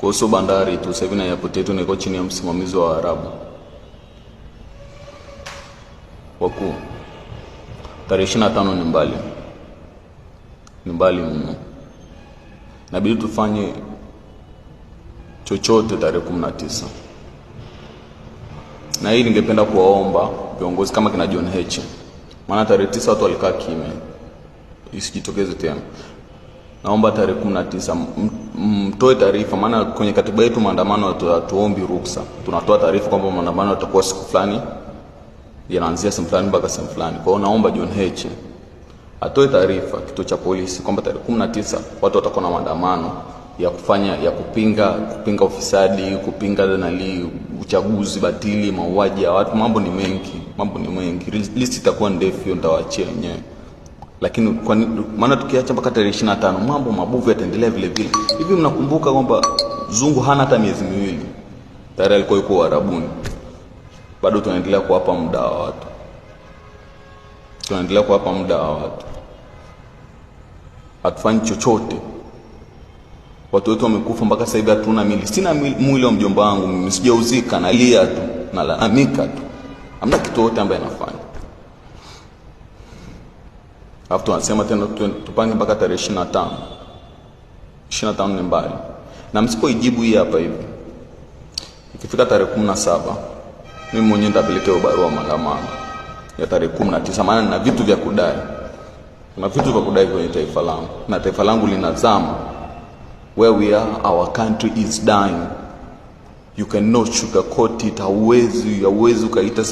Kwa hiyo sio bandari tu, sasa hivi na airport yetu iko chini ya msimamizi wa Waarabu. Wakuu, tarehe 25 ni mbali, ni mbali mno. Inabidi tufanye chochote tarehe 19 na hii ningependa kuwaomba viongozi kama kina John Heche, maana tarehe 9 watu walikaa kimya, isijitokeze tena. Naomba tarehe 19 mtoe taarifa, maana kwenye katiba yetu maandamano hatuombi ruksa, tunatoa taarifa kwamba maandamano yatakuwa siku fulani, yanaanzia sehemu fulani mpaka sehemu fulani. Kwa hiyo naomba John Heche atoe taarifa kituo cha polisi kwamba tarehe 19 watu watakuwa na maandamano ya kufanya ya kupinga ufisadi, kupinga nali uchaguzi batili, mauaji ya watu. Mambo ni mengi, mambo ni mengi, list itakuwa ndefu, hiyo nitawaachia wenyewe. Lakini kwa maana tukiacha mpaka tarehe 25 mambo mabovu yataendelea vile vile. Hivi mnakumbuka kwamba Zungu hana hata miezi 2 tayari alikuwa yuko Uarabuni. Bado tunaendelea kuwapa muda wa watu, tunaendelea kuwapa muda wa watu, hatufanyi chochote. Watu wetu wamekufa mpaka sasa hivi hatuna mili. Sina mwili wa mjomba wangu mimi, sijauzika, nalia tu, nalalamika tu, hamna kitu yote ambaye anafanya. Alafu tunasema tena tupange mpaka tarehe 25. 25 ni mbali, na msipoijibu hii hapa hivi, ikifika tarehe 17 mimi mwenyewe nitapeleka hiyo barua maandamano ya tarehe 19, maana nina vitu vya kudai, na vitu vya kudai kwenye taifa langu, na taifa langu linazama. Where we are, our country is dying. You cannot sugarcoat it. Hauwezi ukaita